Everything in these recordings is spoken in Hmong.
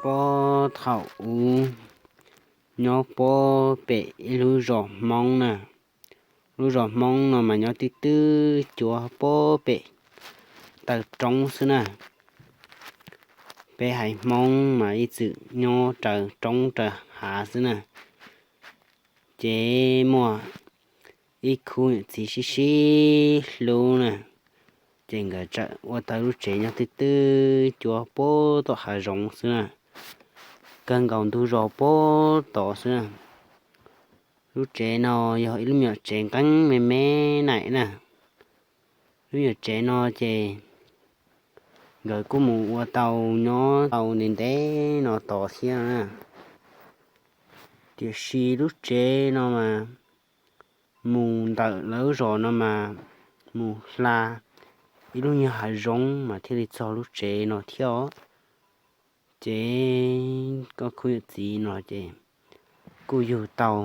Puag thaum ub, nyob puag pem ib lub zos Hmoob na. Lub zos Hmoob no mas nyob twb twb cuav puag pem taw roob xwb na. Peb haiv Hmoob mas ib txwm nyob raws roob raws hav xwb na. Ces muaj ib khub niam txiv sib sib hlub na, ces nkawd txawm ua tau lub tsev nyob twb twb cuav puag tom hav zoov xwb na, kawg nkaus ntug zos puag tod xwb na. Lub tsev no yog ib lub me nyuam tsev nqeeb me me naim na. Lub me nyuam tsev no ces nkawd kuj mus ua tau nyob tau ntev ntev no tod thiab na. Tiam sis lub tsev no mas mus ntawm lawv lub zos no mas mus hla ib lub nyuag hav zoov mas thiaj li txog lub tsev no thiab os. Ces koj khub niam txiv no ces kuj yug tau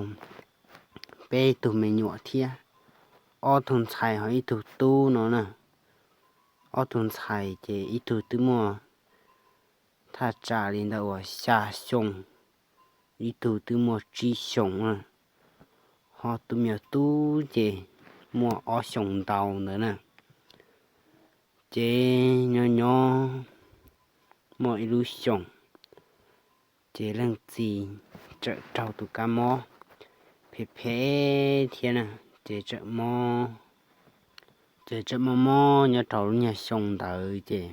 peb tug me nyuam thiab, ob tug ntxhais ho ib tug tub no na. Ob tug ntxhais ces ib tug twb muaj thaj tsam li ntawm uas xya xyoo, ib tug twb muaj tsib xyoos na, ho tus me nyuam tub ces muaj ob xyoos ntau ntawd na. Ces nyob nyob muaj ib lub xyoos, ces leej txiv txawm raug tus kab mob phem phem thiab na, ces txawm mob, ces txawm mob mob nyob rau lub nyuag xyoo ntawd ces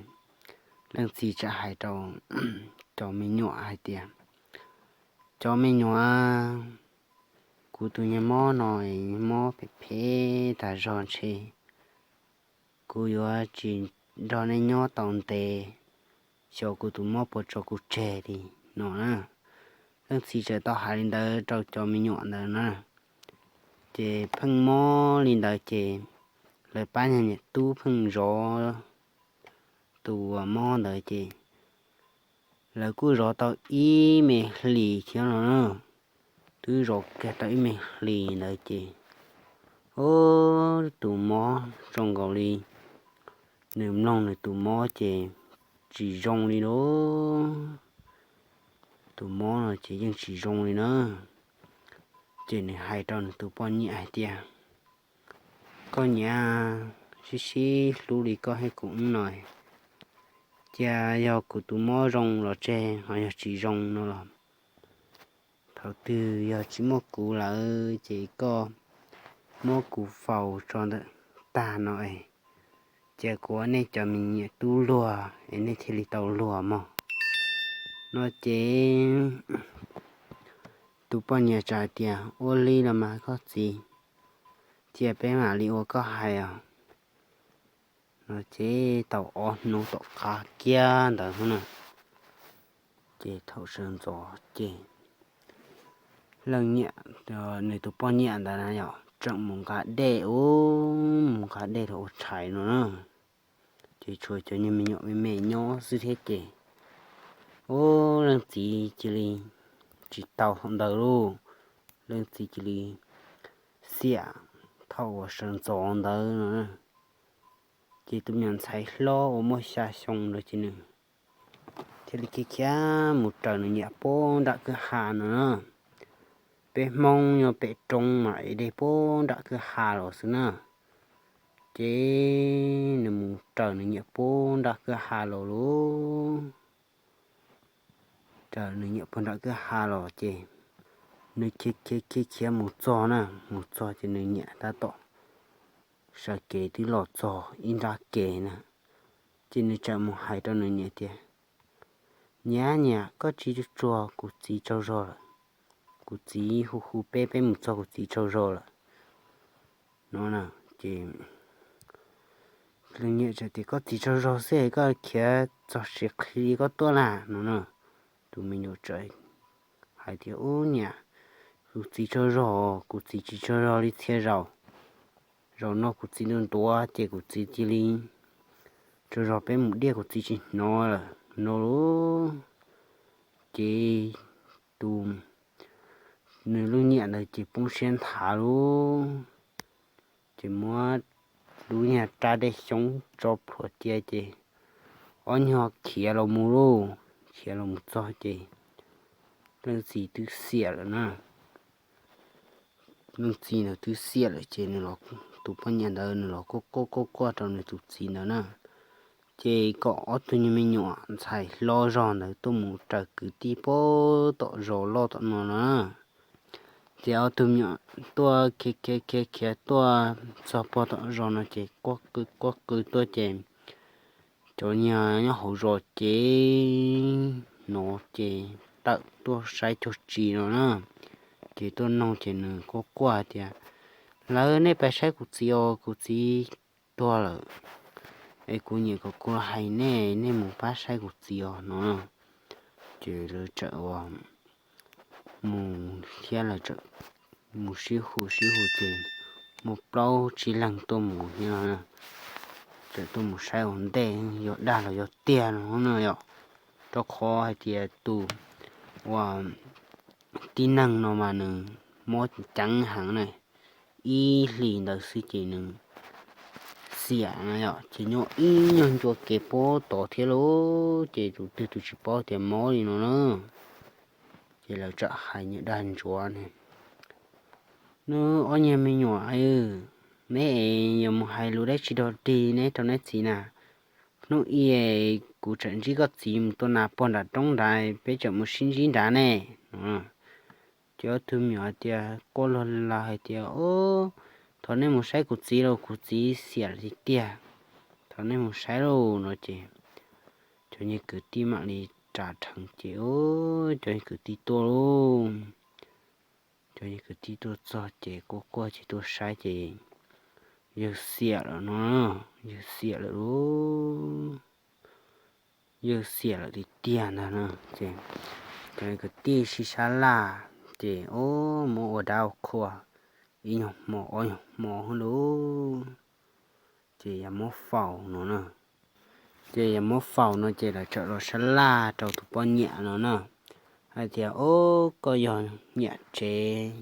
leej txiv txawm hais rau cov me nyuam hais tias, cov me nyuam, kuv tus niag mob no mob phem phem tas zog ntshe kuv yuav tsis nrog nej nyob tau ntev, xyov kuv tus mob puas tso kuv tseg li no na. Leej txiv txawm tau hais li ntawd rau cov me nyuam ntawd na. Ces pheej mob li ntawd ces lawv pab niag niam tub pheej zov tus uas mob ntawd ces lawv kuj zov tau ib me hlis thiab no na. Twb zov kiag tau ib me hlis ntawd ces, o, tus mob zoo nkaus li nws mloog nws tus mob ces tsis zoo li lauj. Tus mob no ces yeej tsis zoo li na. Ces nws hais rau nws tus poj niam hais tias, koj niam, sib sib hlub li koj thiab kuv no, cia yog kuv tus mob zoo los tseg ho yog tsis zoo no los thaum twg yog tsis muaj kuv lawm ces koj muab kuv faus tso ntawm tag no es, cia kuv ua nej cov me nyuam tub luag es nej thiaj li tau luag mog. No ces tus poj niam txawm hais tias, ua li los mas koj txiv, cia peb mam li ua koj hais os. No ces tau ob hnub tom qab kiag ntawd na, ces thaum sawv ntxov ces leej niam, nws tus poj niam ntawd na yom, tseem mus nqa dej, mus nqa dej los ua tshais no na. Ces tshuav cov niag me nyuam me me nyob xwb thiab ces, ub, leej txiv cia li tsis tau ntawd lauj. Leej txiv cia li xiam thaum uas sawv ntxov ntawd no. Ces tus me nyuam ntxhais hlob uas muaj xya xyoo ntawd ces nws thiaj li khiav khiav mus raws nws niam puag nram kwj ha no na. Peb Hmoob nyob pem roob mas ev dej puag nram kwj ha los xwb na. Ces nws mus raws nws niam puag nram kwj ha los lauj. Raws nws niam puag nram kwj ha los ces nws khiav khiav khiav khiav mus txog na, mus txog ces nws niam tab tom sawv kev twb los txog ib nrab kev na. Ces nws txawm mus hais rau nws niam tias, niam, niam, koj tsis tsuag tsuag kuv txiv tsaug zog lawm. Kuv txiv hu hu peb, peb mus txog kuv txiv tsaug zog lawm no. Ces leej niam txawm tias, koj txiv tsaug zog xwb es koj khiav txog siav qhi li koj tuaj na no na. Tus me nyuam txawm hais tias, ub niam, kuv txiv tsaug zog, kuv txiv tsis tsaug zog li txhia zaus. Zaum no kuv txiv ntuav ntuav ces kuv txiv cia li tsaug zog, peb mus diaj kuv txiv tsis hnov lawm no lauj. Ces tus, nws leej niam ntawd ces poob siab nthav lauj. Ces muab lub niag rab dej xyoob tso plhuav cia ces ob nyuag khiav los mus lauj, khiav los mus txog ces leej txiv twb xiam lawm na. Leej txiv ntawd twb xiam lawm ces nws los, tus poj niam ntawd nws los quaj quaj quaj quaj rau nws tus txiv ntawd na. Ces kom ob tug nyuag me nyuam ntxhais hlob zog ntawd tuaj mus raws kwv tij puag tom zos loj tom no na. Ces ob tug me nyuam tuaj khiav khiav khiav khiav tuaj txog puag tom zos no ces quaj qw quaj qw tuaj ces cov niag nyob hauv zos ces hnov ces tawm tuaj saib cuag tsi no na. Ces tuaj noog ces nws quaj quaj hais tias, Lawv, nej pab saib kuv txiv os, kuv txiv tuag lawm es kuv niam kom kuv hais nej, nej mus pab saib kuv txiv os no. Ces lawv txawm ua mus thiab lawv txawm mus sib hu sib hu ces muaj plaub tsib leeg tuaj mus thiab no. Txawm tuaj mus saib ua ntej yog dag los yog tiag no na yom. Rau qhov hais tias tus ua tib neeg no mas nws mob ceev heev na, ib hlis ntawd xwb ces nws xiam na yom, ces nyob ib nyuag ncua kev puag tod thiab lauj, ces tus twg tus tsis paub tias mob li no na. Ces lawv txawm hais niag dag ntsuav ne, Neb ob niag me nyuam, neb es yuav mus hais lus dab tsi dog dig neb rau neb txiv na? Hnub ib kuv tseem ntsib koj txiv mus tua nas puag nram roob nrad, peb tseem mus sib ntsib nrad ne. Ces ob tug me nyuam hais tias, quaj luag laws hais tias, Thov nej mus saib kuv txiv lauj, kuv txiv xiam tiag tiag. Thov nej mus saib lauj no ces cov niag kwv tij mam li ras dheev ces cov niag kwv tij tuaj lauj. Cov niag kwv tij tuaj txog ces quaj quaj ces tuaj saib ces yawg xiam lawm no, yawg xiam lawm lauj. Yawg xiam lawm tiag tiag ntag na. Ces cov niag kwv tij sib sab laj ces muab ua dab ua qhua ib nyuag hmo ob nyuag hmo lauj. Ces yog muab faus no na. Ces yog muab faus no ces lawv txawm los sab laj rau tus poj niam no na, hais tias, Ob, koj yog niam tsev,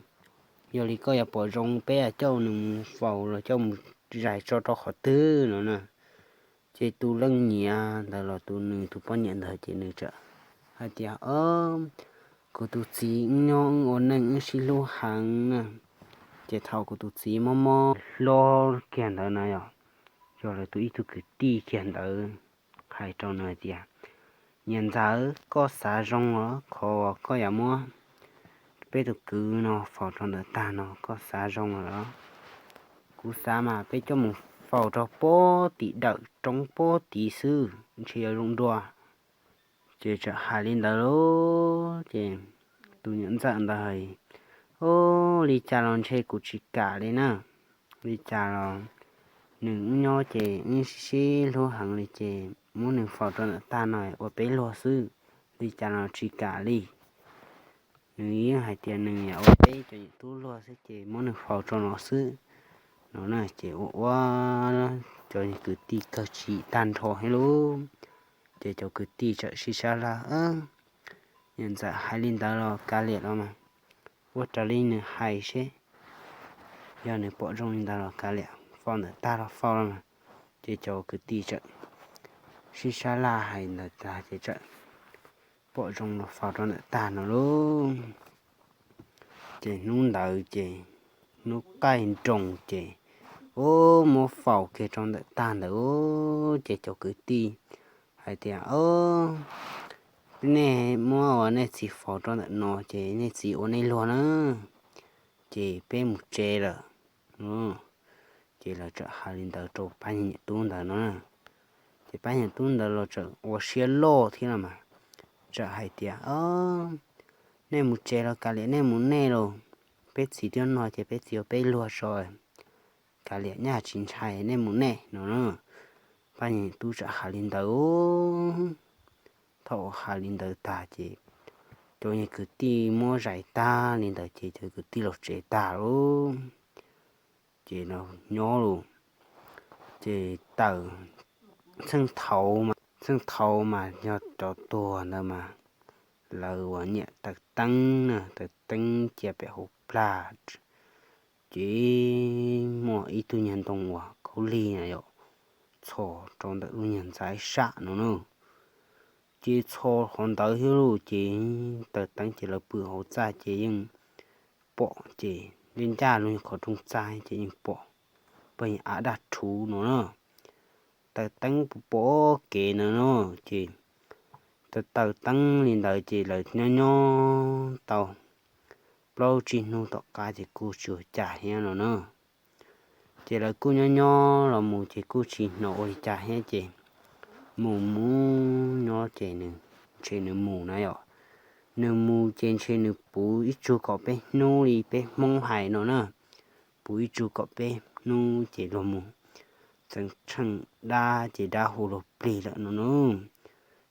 yog li koj yuav pom zoo peb coj nws mus faus los coj mus zais tso rau qhov twg no na. Ces tus leej niam ntawd los tus nws tus poj niam ntawd ces nws txawm hais tias, Ob, kuv tus txiv wb nyob wb ua neej wb sib hlub heev na. Ces thaum kuv tus txiv mob mob hlob kiag ntawd na yom, yog lawv tus ib tug kwv tij kiag ntawd hais rau nws hais tias, Niam ntxawm, koj xav zoo los qhov uas koj yuav muab peb tus kwv no faus rau ntawm tag no koj xav zoo los? Kuv xav mas peb coj mus faus rau pob tim dawm roob pob tid xwb ntshe yuav zoo dua. Ces txawm hais li ntawd lauj, ces tus niam ntxawm ntawd hais, Ob, li cas los ntshe kuv tsis kam li na. Li cas los nws wb nyob ces wb sib sib hlub heev li ces muab nws faus rau ntawm tag no ua peb luag xwb. Li cas los tsis kam li. Nws yeej hais tias nws yam ua peb cov niam tub luag xwb ces muab nws faus rau no xwb no na. Ces ua ua cov kwv tij kawg tsis tag nrho thiab lauj. Ces cov kwv tij txawm sib sab laj, Niam ntxawm hais li ntawd los kav liam los mas, ua raws li nws hais seb. Yog nws pom zoo li ntawd los kav liam, faus ntawm tag los faus los mas. Ces cov kwv tij txawm sib sab laj hais ntawd tag ces txawm pom zoo los faus rau ntawm tag no lauj. Ces hnub ntawd ces hnub qaij nroos ces, ub, muab faus kiag rau ntawm tag ntawd. Ces cov kwv tij hais tias, Nej muab ua nej txiv faus rau ntawm no ces nej txiv ua nej luag na, ces peb mus tsev lawm. Ces lawv txawm hais li ntawd rau pab niag niam tub ntawd no na. Ces pab niag niam tub ntawd los txawm ua siab loj thiab los mas, txawm hais tias, Nej mus tsev los kav liam, nej mus nej los, peb txiv twb no ces peb txiv ua peb luag tso, kav liam, nyaj tsis ntshai, nej mus nej no na. Pab niag niam tub txawm hais li ntawd. Thaum hais li ntawd tag ces cov niag kwv tij muab zais tag li ntawd ces cov kwv tij los tsev tag lauj. Ces nyob los, ces tawm, txheej thaud, txheej thaud mas yog cov tuag ntawd mas lawv ua niam taws teeb na, taws teeb cia pem hauv plag, ces muaj ib tug niag ntoo uas khaub lig na yom, txhos rau ntawm lub niag ntxaib sam no na. ces txhos qhov ntawd thiab lauj. Ces taws teeb ces lawv pw hauv txaj ces yeej pom, ces yeej ncaj lub qhov rooj txaj ces yeej pom poj niam av daj rhuv no na. Taws teeb pom kev ntawd no, ces taws taws teeb li ntawd ces lawv nyob nyob tau plaub tsib hnub tom qab ces kuj tsis ua cas thiab no na. Ces lawv kuj nyob nyob los mus ces kuj tsis hnov ua li cas thiab ces mus mus nyob ces nws ntshe nws mus na yom. Nws mus ces ntshe nws puv ib tsug kaum peb hnub li peb Hmoob hais no na. Puv ib tsug kaum peb hnub ces luag mus txeev tsheej dab ces dab hu luag plig lawm no na.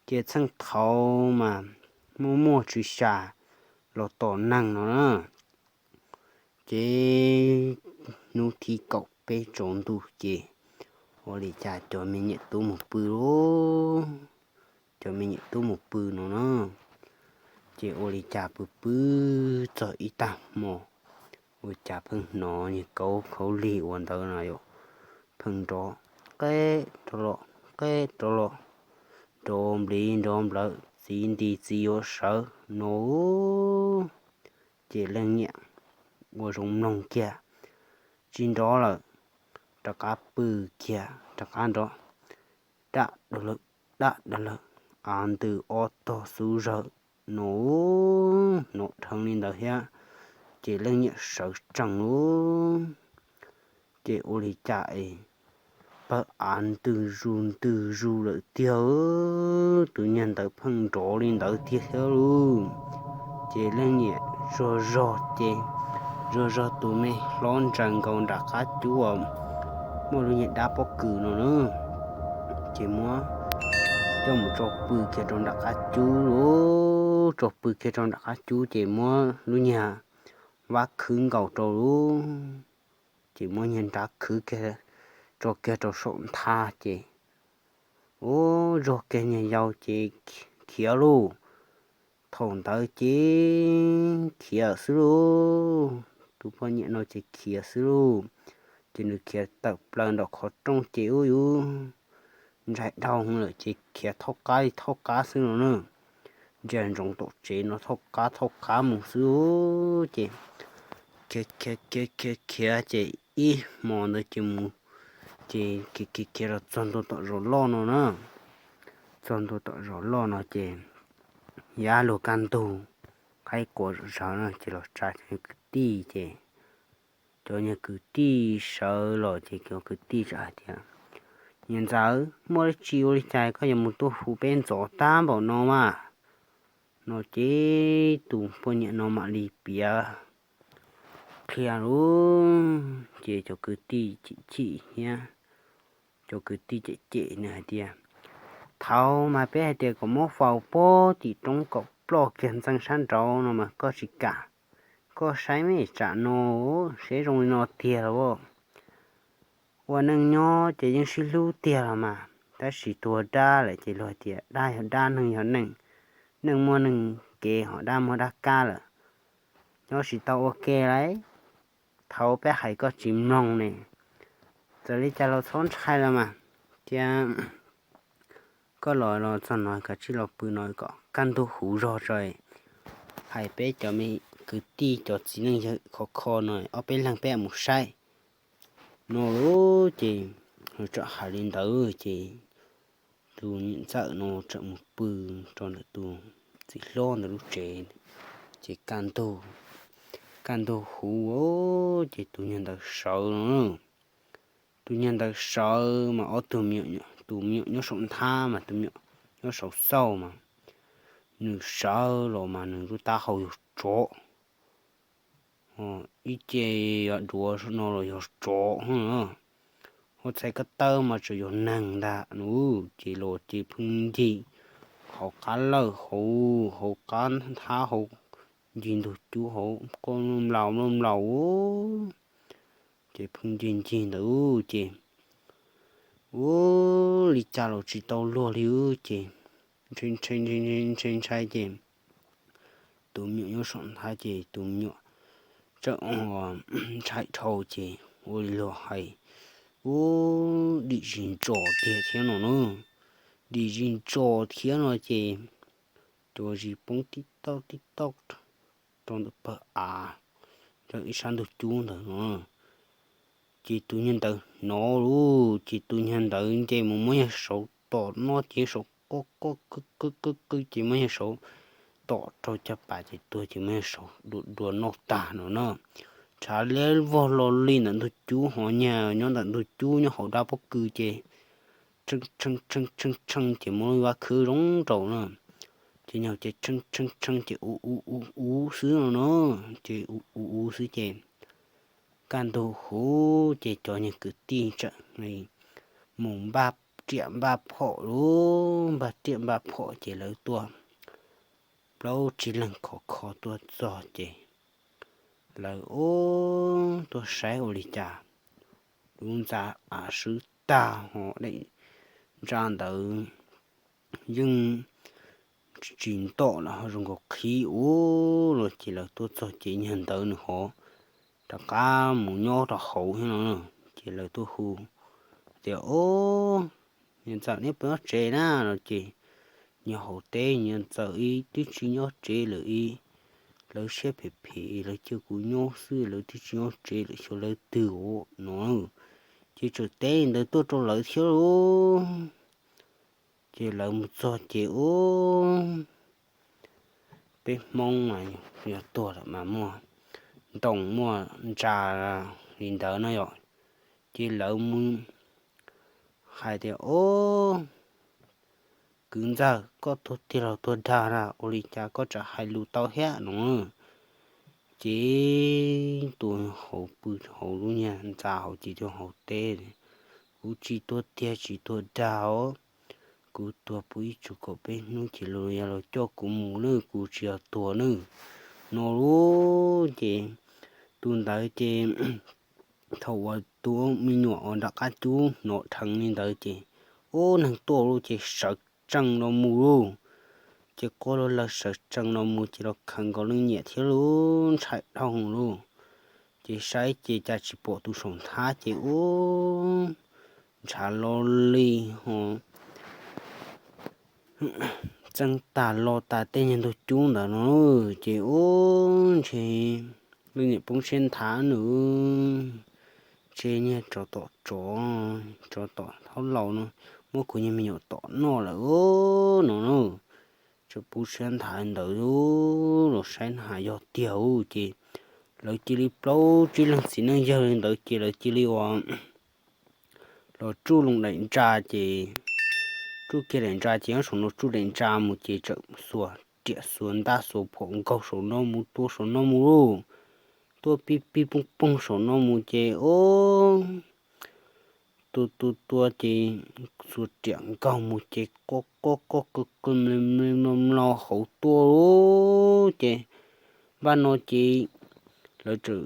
Ces txheej thaud mas muaj muaj tshwm sim los tom neeg no na. Ces hnub thib kaum peb tsaus ntuj ces ua li cas cov me nyuam tub mus pw lauj. Cov me nyuam tub mus pw no na, ces ua li cas pw pw txog ib tag hmo, ua cas pheej hnov niag kauv khaub lig ua ntawd no yom, pheej nrov qeb rov los, qeb rov los, nrov npliv nrov nplawv txiv nti txiv yuav sawv no. Ces leej niam ua zoo mloog kiag, tsis nrov lawm, rov qab pw kiag rov qab nrov, dab dab lawm, dab dab lawm, av ntws ob tog xub zawg no, hnov dheev li ntawd thiab, ces leej niam sawv tsees lauj. Ces ua li cas es pawg av ntws zus ntws zus lawm tiag, tus niag ntawd pheej nrov li ntawd tiag thiab lauj. Ces leej niam zog zog ces zog zog tus me hlob ntsaws nkaus nram qab cub uas muaj lub niag dab pob kws no na, ces muab coj mus tso pw kiag rau nram qab cub lauj. Tso pw kiag rau nram qab cub ces muab lub niag vab khwb nkaus rau lauj, ces muab niag nrad khwb kiag, tso kiag rau saum nthab ces, ub, zog kiag niag yau ces khiav lauj. Thaum ntawd ces khiav xwb lauj, tus poj niam no ces khiav xwb lauj. Ces nws khiav tawm plaws nram qhov rooj ces ub, yus ntshai dhau lawm ces khiav thaub qab li thaub qab xwb no na. Ntsia ntsoov tom tsev no thaub qab thaub qab mus xwb ces khiav khiav khiav khiav khiav ces ib hmo ntawd ces mus, ces khiav khiav khiav los txog ntua tom zos loj no na. Txog ntua tom zos loj no ces yav luag kaj ntug, qaib qua zawv no ces los tsa cov kwv tij ces cov niag kwv tij sawv los ces cov kwv tij txawm hais tias, Niam ntxawm, muaj dab tsi ua li cas koj yuav mus tuaj hu peb ntxov tag npaum no mas? No ces tus poj niam no mam li piav qhia lauj, ces cov kwv tij chim chim thiab, cov kwv tij cem cem nws hais tias, Thaud mas peb hais tias kom muab faus pem tim roob kom ploj kiag ntxeev sab nraud no mas koj tsis kam, koj saib me tsam no, seb zoo li no tiag los as. Ua neej nyob ces yeej sib hlub tiag los mas, tab sis tuag dab lawm ces luag tias dab yog dab, neeg yog neeg, neeg muaj neeg kev ho dab muaj dab kab lawm. Nyob tsis tau ua ke lauj, thaud peb hais koj tsis mloog ne. Txawm li cas los txhob ntshai los mas, thiab koj los los txog no kav tsij los pw no kom kaj ntug huv zog tso, hais peb cov me kwv tij cov txiv neej yawg khov kho no ob peb leeg peb mus saib no. Ces txawm hais li ntawd ces tus niam ntxawm no txawm mus pw rau ntawm tus txiv hlob ntawd lub tsev, ces kaj ntug, kaj ntug huv ces tus niag ntawd sawv no. Tus niag ntawd sawv mas ob tug me nyuam, tus me nyuam nyob saum nthab mas tus me nyuam nyob saum xauj mas, nws sawv los mas nws lub taub hau yog tsov, ib ce duav no los yog tsov, hos txhais ko taw mas tseem yog neeg ntag no. Ces los ces pheej ncig hauv qab lawj hauv, hauv qab nthab hauv, ncig ntug cub hauv, qoj mlaus mlaus mlaus, ces pheej ncig ncig ntawd ces ua li cas los tsis tau luag li ces ntshai ntshai ntshai ntshai ces tus me nyuam nyob saum nthab ces tus me nyuam txawm ntshai dhau ces ua li luag hais, ua dim zis ntsos tiag thiab no na. dim zis ntso thiab no ces cov zis poob tib tauj tib tauj rau ntawm pawg av, rau ib sab ntug cub ntawd no. Ces tus niag ntawd hnov lauj, ces tus niag ntawd nce mus muab niag saud tom noj ces saud qoj qoj qwj qwj qwj qwj ces muab niag saud tom rau caj pas ces tuag ces muab niag saud dua dua noj tag no na. Tshav liab vog lo li ntawm ntug cub ho niag nyob ntawm ntug cub nyob hauv dab pob kws ces tshee tshee tshee tshee tshee ces muaj lub vab khwb zoo nraus na. Ces niag ces tshee tshee tshee ces u u u u xwb no na, ces u u u xwb ces kaj ntug huv ces cov niag kwv tij tseem mus npaj riam npaj phom lauj, npaj riam npaj phom ces lawv tuaj plaub tsib leeg khov kho tuaj txog ces lawv ub tuaj saib ua li cas lub ntxa av swb tag ho daim ntsa ntawd yeej tsis ntom lawm ho zoo nkaus qhib ub los ces lawv tuaj txog ces niag ntawd nws ho rov qab mus nyob rau hauv thiab no. Ces lawv tuaj hu tias, Ob, niag ntxawm neb puas nyob tsev na? No ces niag hauv teb, Niag ntxawm ib twb tsis nyob tsev lawm ib, lawv siab phem phem lawv cia kuv nyob xwb lawv twb tsis nyob tsev lawm xyov lawv twg no. Ces txawm teb li ntawd tuaj rau lawv thiab lauj. Ces lawv mus txog ces ub, peb Hmoob mas yog tuag lawm mas muaj ntoo muaj ntsa li ntawd no yom. Ces lawv mus hais tias, Ob, kwv ntxawm, koj tuag tiag los tuag dag na, ua li cas koj tseem hais lus tau thiab no? Ces tus hauv pw hauv lub niag ntxa hauv ces tus hauv teb, Kuv tsis tuag tiag tsis tuag dag os. Kuv tuag puv ib tsug kaum peb hnub ces luag yuav los coj kuv mus na, kuv tsis yog tuag na, no lauj. Ces tus ntawd ces thaum uas tus me nyuam uas nram qab cub hnov dheev li ntawd ces ub neeg tuaj lauj ces sawv tsees los mus lauj. Ces quaj lawv sawv tsees los mus ces los khaws nkaus leej niam thiab lauj, ntshai dhau lauj. Ces saib ces cas tsis pom tus saum nthab ces ub, ntshav lo li ho txeeb tag lo tas tej niag ntug cub ntawd no. Ces ub ntshe leej niam poob siab nthav nws, ntshe niag tsov tom tsov, tsov tom thaub laus no muab kuv niag me nyuam tom noj lawm no na. Tseem poob siab nthav ntawd los saib na yog tiag ub ces lawv cia li plaub tsib leeg txiv neej yawg li ntawd ces lawv cia li ua los tsuj loo daim ntsa ces tsuj kiag daim ntsa ces nyob saum no tsuj daim ntsa mus ces tseem xuas riam xuas ntaj xuas phom nkaug saum no mus tua saum no mus lauj. Tuaj pij pij pooj poog saum no mus ces ub, tua tua tua ces xuas riam nkaug mus ces quaj quaj quaj qw qw mlo mlo hauv tuaj lauj. Ces npaj no ces lawv tseem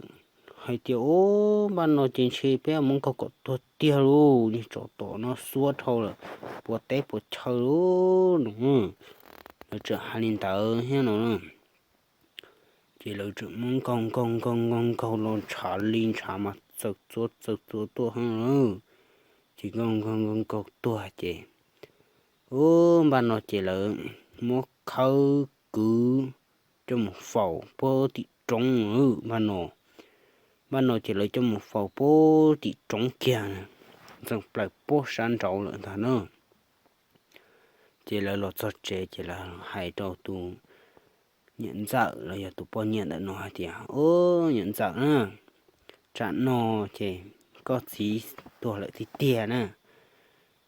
hais tias, Ub, npaj no ces ntshe peb muab nkaug kom tuag tiag lauj, niag tsov tom no xuab dhau lawm, puas teb puas chaw lauj no. Lawv tseem hais li ntawd thiab no. Ces lawv tseem muab nkaug nkaug nkaug nkaug nkaug los ntshav li ntshav mas txawm txua txawm txua tuaj heev lawm. Ces nkaug nkaug nkaug nkaug tuag ces, ub, npaj no ces lawv muab khawb kwv coj mus faus puag tim roob. Npaj no, npaj no ces lawv coj mus faus puag tim roob kiag, ntxeev plaws puag sab nraud lawm ntag na. Ces lawv los txog tsev ces lawv hais rau tus niam ntxawm los yog tus poj niam ntawm no hais tias, Ub, niam ntxawm na, tsam no ces koj txiv tuag lawm tiag tiag na.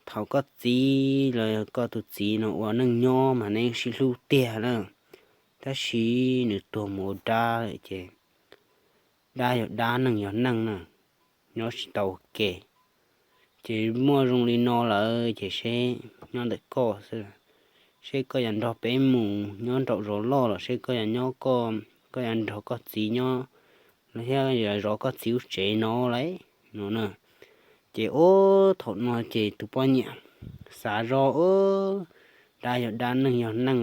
Thaum koj txiv los yog koj tus txiv no ua neej nyob mas neb sib hlub tiag na, tab sis nws tuag mus ua dab lawm ces dab yog dab, neeg yog neeg na, nyob tsis tau ua ke. Ces muaj zoo li no lawm ces seb nyob ntawm koj xwb, seb koj yuav nrog peb mus nyob nraum zos loj los seb koj yuav nyob, koj yuav nrog koj txiv nyob los thiab yuav zov koj txiv lub tsev no lauj no na. Ces ub, thaum no ces tus poj niam xav zoj, Dab yog dab, neeg yog neeg,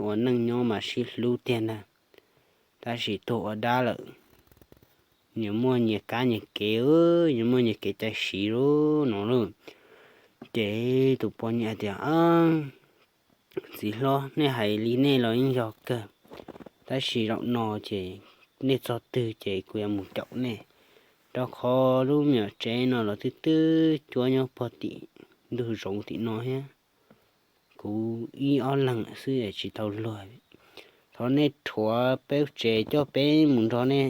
ua neej nyob mas sib hlub tiag ntag, tab sis tuag ua dab lawm, nyias muaj nyias kab nyias kev, nyias muaj nyias kev cai siv lauj no lauj. Ces tus poj niam tias, Txiv hlob, nej hais li nej los yeej yog kawg, tab sis zaum no ces nej txog twg ces kuv yuav mus caum nej, rau qhov lub me nyuam tsev no los twb twb cuab nyob pog tim ntug zoov tim no thiab. Kuv ib ob leeg xwb es tsis tau luag. Thov nej rhuav peb tsev coj peb mus nrog nej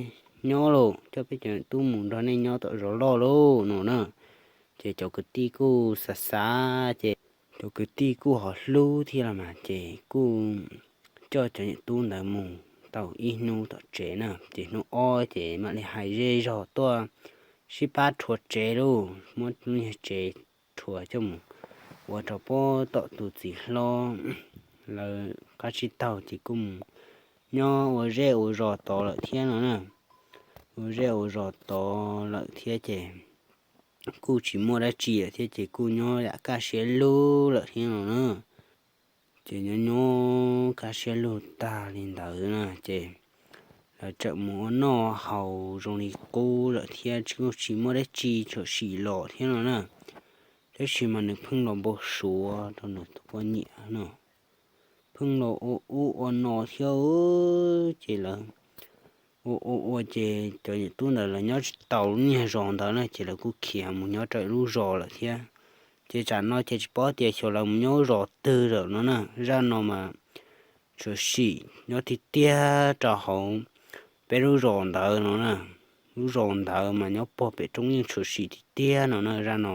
nyob lauj, coj peb cov tub mus nrog nej nyob tom zos loj lauj no na. Ces cov kwv tij kuj xav xav ces cov kwv tij kuj ho hlub thiab los mas ces kuj coj cov niam tub ntawd mus tau ib hnub tom tsev na. Ces hnub ob ces mam li hais zej zog tuaj sib pab rhuav tsev lauj, muab lub niag tsev rhuav coj mus ua rau pem tom tus txiv hlob lawv qab tsib taug ces kuj mus nyob ua zej ua zos tod lawm thiab no na. Ua zej ua zos tod lawm thiab ces kuj tsis muaj dab tsi lawm thiab ces kuj nyob yam kaj siab lug lawm thiab no na. Ces nyob nyob kaj siab lug tag li ntawd na ces lawv txawm mus ua noj haus zoo li qub lawm thiab tsis muaj dab tsi tshwm sim los thiab no na. Tab sis mas nws pheej los npau suav rau nws tus poj niam no, pheej los ua ub ua no thiab. Ces lawv ua ua ua ces cov niam tub ntawd lawv nyob tsis tau lub niag zos ntawd na ces lawv kuj khiav mus nyob rau lub zos lawm thiab. Ces tsam no ces tsis paub tias xyov lawv mus nyob lub zos twg lawm no na. Zaj no mas tshwm sim nyob tiag tiag rau hauv peb lub zos ntawd no na. Lub zos ntawd mas nyob pog pem roob yeej tshwm sim tiag tiag no na. Zaj no,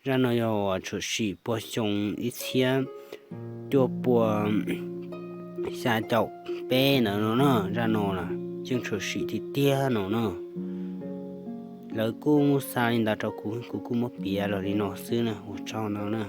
zaj no yog uas tshwm sim puag xyoo ib txhiab cuaj pua xya caum peb ntawd no na. Zaj no na yeej tshwm sim tiag tiag no na. Lawv kuj xa li ntawd rau kuv, kuv kuj muab piav los li no xwb na, ua tsaug ntau na.